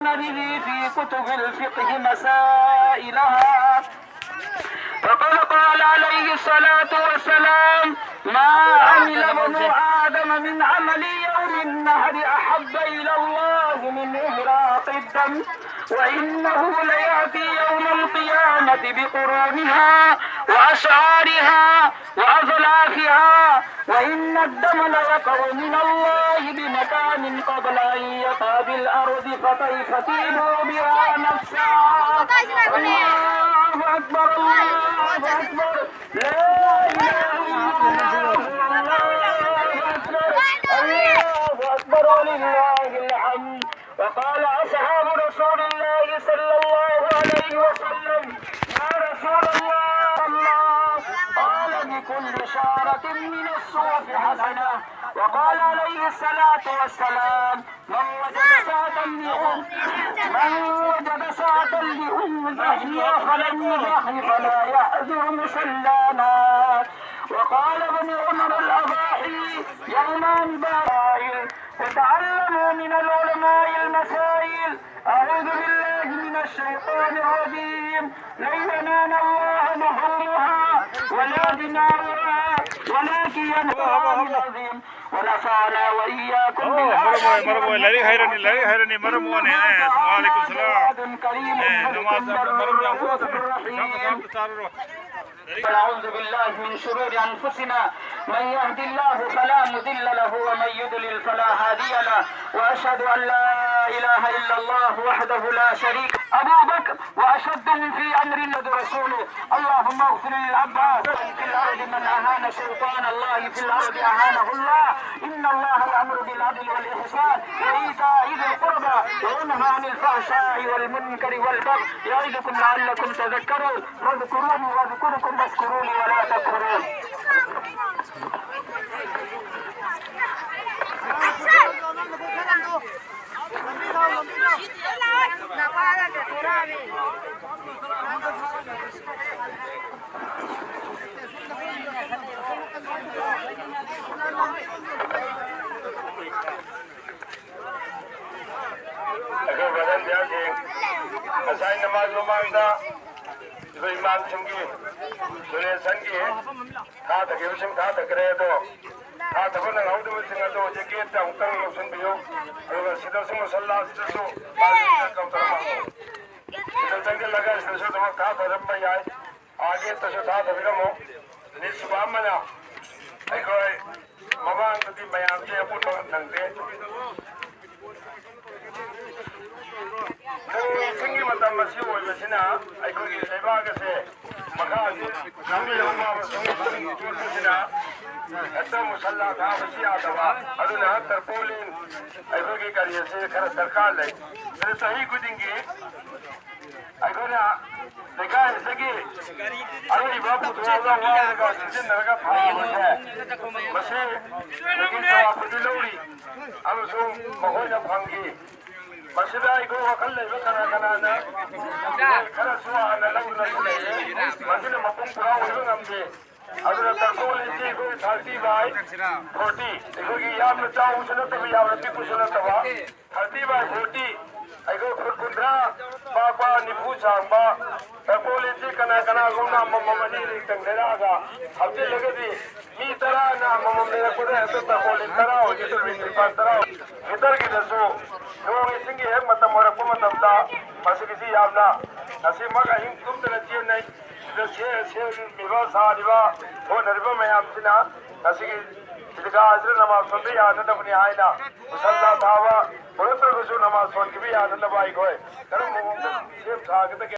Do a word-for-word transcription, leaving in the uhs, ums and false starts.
هذه في كتب الفقه مسائلها. فقد قال عليه الصلاة والسلام: ما عمل ابن آدم من عمل يوم النحر أحب إلى الله من إهراق الدم، وإنه ليأتي يوم القيامة بقرونها وأشعارها وأظلافها، وإن الدم ليقع من الله بمكان قبل أن يقع بالأرض، فكيف تيبوا بها نفسا. الله أكبر، الله أكبر، لا إله إلا الله، الله أكبر، الله أكبر ولله الحمد. وقال أصحاب رسول الله صلى الله عليه وسلم: يا رسول الله، قال: بكل شعرة من الصوف حسنة. وقال عليه الصلاة والسلام: من وجد سعة لأم-، من وجد سعة لأمه فلم يضح فلا يأذن مصلانا. وقال ابن عمر: الأضاحي يومان بعد، وتعلموا من العلماء المسائل. أعوذ بالله من الشيطان الرجيم. لن ينال الله لحومها ولا دماؤها ولكن ينالها التقوى منكم. ونفعنا وإياكم بالآيات والذكر الحكيم. ꯃꯔꯨꯞ ꯑꯣꯏ, ꯃꯔꯨꯞ ꯑꯣꯏ, ꯂꯥꯏꯔꯤꯛ ꯍꯩꯔꯅꯤ, ꯂꯥꯏꯔꯤꯛ ꯍꯩꯔꯅꯤ, ꯃꯔꯨꯞ ꯑꯣꯏꯅ, ꯑꯦ, ꯋꯥꯂꯩꯀꯨꯝ ꯁꯂꯥꯝ. ꯅꯃꯥꯖ ꯃꯔꯨꯞ ꯌꯥꯝ ꯑꯣꯛꯇꯅ ꯄꯩꯁꯥ ꯃꯆꯥ ꯑꯝꯇ ꯆꯥꯔꯔꯣꯏ. ꯂꯥꯏꯔꯤꯛ ونعوذ بالله من شرور أنفسنا. من يهد الله فلا مضل له ومن يضلل فلا هادي له. وأشهد أن لا إله إلا الله وحده لا شريك له. أبو بكر وأشدهم في أمر الله ورسوله. اللهم اغفر للعباس. في الأرض من أهان سلطان الله في الأرض أهانه الله. إن الله يأمر بالعدل والإحسان وإيتاء ذي القربى وينهى عن الفحشاء والمنكر والبغي يعظكم لعلكم تذكرون. فاذكروني أذكركم واشكروا لي ولا تكفرون. ꯕ꯭ꯔꯗꯔꯁꯤꯡ, ꯉꯁꯥꯏ ꯅꯃꯥꯖ ꯃꯃꯥꯡꯗ ꯑꯩꯈꯣꯏ ꯏꯃꯥꯝꯁꯤꯡꯒꯤ ꯗꯣꯅꯦꯁꯟꯒꯤ ꯊꯥꯗꯈꯤꯕꯁꯤꯡ ꯊꯥꯗꯈ꯭ꯔꯦ꯫ ꯑꯗꯣ ꯊꯥꯗꯕ ꯅꯪꯍꯧꯗꯕꯁꯤꯡ ꯑꯗꯣ ꯍꯧꯖꯤꯛ ꯒꯦꯠꯇ ꯑꯃꯨꯛꯇꯪ ꯌꯧꯁꯤꯟꯕꯤꯌꯨ꯫ ꯑꯗꯨꯒ ꯁꯤꯗꯁꯨ ꯃꯨꯁꯜꯂꯥꯁꯤꯗꯁꯨ ꯀꯥꯎꯟꯇꯔ ꯑꯃ ꯁꯤꯗ ꯆꯪꯁꯤꯜꯂꯒ ꯁꯤꯗꯁꯨ ꯑꯗꯨꯃꯛ ꯊꯥꯗꯔꯝꯕ ꯌꯥꯏ꯫ ꯑꯥ ꯒꯦꯠꯇꯁꯨ ꯊꯥꯗꯕꯤꯔꯝꯃꯣ꯫ ꯅꯤꯁꯨꯕ ꯑꯃꯅ ꯑꯩꯈꯣꯏ ꯃꯃꯥꯡꯗꯗꯤ ꯃꯌꯥꯝꯁꯦ ꯑꯄꯨꯟꯕ ꯅꯪꯗꯦ꯫ ꯅꯣꯡ ꯏꯁꯤꯡꯒꯤ ꯃꯇꯝ ꯑꯁꯤ ꯑꯣꯏꯕꯁꯤꯅ ꯑꯩꯈꯣꯏꯒꯤ ꯂꯩꯕꯥꯛ ꯑꯁꯦ ꯃꯈꯥꯁꯤ ꯅꯝꯕ ꯌꯧꯕ ꯑꯃꯁꯨꯡ ꯏꯁꯤꯡ ꯆꯣꯠꯄꯁꯤꯅ ꯍꯦꯛꯇ ꯃꯨꯁꯜꯂꯥ ꯊꯥꯕꯁꯨ ꯌꯥꯗꯕ꯫ ꯑꯗꯨꯅ ꯇꯔꯄꯣꯂꯤꯟ ꯑꯩꯈꯣꯏꯒꯤ ꯀꯔꯤ ꯑꯁꯤ ꯈꯔ ꯗꯔꯀꯥꯔ ꯂꯩ꯫ ꯑꯗꯨꯅ ꯆꯍꯤ ꯈꯨꯗꯤꯡꯒꯤ ꯑꯩꯈꯣꯏꯅ ꯂꯩꯀꯥꯏ ꯑꯁꯤꯒꯤ ꯑꯔꯩꯕ ꯄꯨꯊꯣꯛꯑꯒ ꯋꯥꯏꯔꯒ ꯁꯤꯖꯤꯟꯅꯔꯒ ꯊꯥꯕꯁꯦ ꯃꯁꯤ ꯑꯩꯈꯣꯏꯒꯤ ꯆꯥꯎꯈꯠꯄꯗꯤ ꯂꯧꯔꯤ ꯑꯃꯁꯨꯡ ꯃꯈꯣꯏꯅ ꯐꯪꯈꯤ꯫ ꯃꯁꯤꯗ ꯑꯩꯈꯣꯏ ꯋꯥꯈꯜ ꯂꯩꯕ ꯀꯅꯥ ꯀꯅꯥꯅ ꯈꯔꯁꯨ ꯍꯥꯟꯅ ꯂꯧꯗꯨꯅꯁꯨ ꯂꯩꯔꯦ꯫ ꯃꯁꯤꯅ ꯃꯄꯨꯡ ꯄꯨꯔꯥ ꯑꯣꯏꯕ ꯉꯝꯗꯦ꯫ ꯑꯗꯨꯅ ꯇꯔꯄꯣꯂꯤꯟꯁꯤ ꯑꯩꯈꯣꯏ ꯊꯥꯔꯇꯤ ꯕꯥꯏ ꯐꯣꯔꯇꯤ, ꯑꯩꯈꯣꯏꯒꯤ ꯌꯥꯝꯅ ꯆꯥꯎꯕꯁꯨ ꯅꯠꯇꯕ, ꯌꯥꯝꯅ ꯄꯤꯛꯄꯁꯨ ꯅꯠꯇꯕ, ꯊꯥꯔꯇꯤ ꯕꯥꯏ ꯐꯣꯔꯇꯤ, ꯑꯩꯈꯣꯏ ꯐꯨꯠ ꯀꯨꯟꯊ꯭ꯔꯥ ꯄꯥꯛꯄ, ꯅꯤꯐꯨ ꯁꯥꯡꯕ ꯇꯔꯄꯣꯂꯤꯟꯁꯤ ꯀꯅꯥ ꯀꯅꯥꯒꯨꯝꯅ ꯑꯃꯃꯝ ꯑꯅꯤ ꯑꯅꯤꯇꯪ ꯂꯩꯔꯛꯑꯒ ꯍꯥꯞꯆꯤꯜꯂꯒꯗꯤ ꯃꯤ ꯇꯔꯥꯅ ꯑꯃꯃꯝ ꯂꯩꯔꯛꯄꯗ ꯍꯦꯛꯇ ꯇꯔꯄꯣꯂꯤꯟ ꯇꯔꯥ ꯑꯣꯏꯒꯗꯧꯔꯤꯕꯅꯤ, ꯅꯤꯄꯥꯜ ꯇꯔꯥ ꯑꯣꯏ꯫ ꯍꯤꯇꯔꯒꯤꯗꯁꯨ ꯅꯣꯡ ꯏꯁꯤꯡꯒꯤ ꯍꯦꯛ ꯃꯇꯝ ꯑꯣꯏꯔꯛꯄ ꯃꯇꯝꯗ ꯃꯁꯤꯒꯤꯁꯤ ꯌꯥꯝꯅ ꯉꯁꯤꯃꯛ ꯑꯍꯤꯡ ꯇꯨꯝꯗꯅ ꯆꯦꯟꯅꯩ꯫ ꯁꯤꯗ ꯁꯦ-, ꯁꯦꯝꯃꯤꯕ, ꯁꯥꯔꯤꯕ, ꯍꯣꯠꯅꯔꯤꯕ ꯃꯌꯥꯝꯁꯤꯅ ꯉꯁꯤꯒꯤ ꯏꯗꯤꯒꯥ ꯑꯁꯤꯗ ꯅꯃꯥꯖ ꯁꯣꯟꯕ ꯌꯥꯅꯅꯕꯅꯤ ꯍꯥꯏꯅ ꯃꯨꯁꯜꯂꯥ ꯊꯥꯕ ꯄꯨꯔꯛꯇ꯭ꯔꯒꯁꯨ ꯅꯃꯥꯖ ꯁꯣꯟꯈꯤꯕ ꯌꯥꯅꯅꯕ ꯑꯩꯈꯣꯏ ꯀꯔꯝꯕ ꯃꯑꯣꯡꯗ ꯁꯦꯝ ꯁꯥꯒꯗꯒꯦ?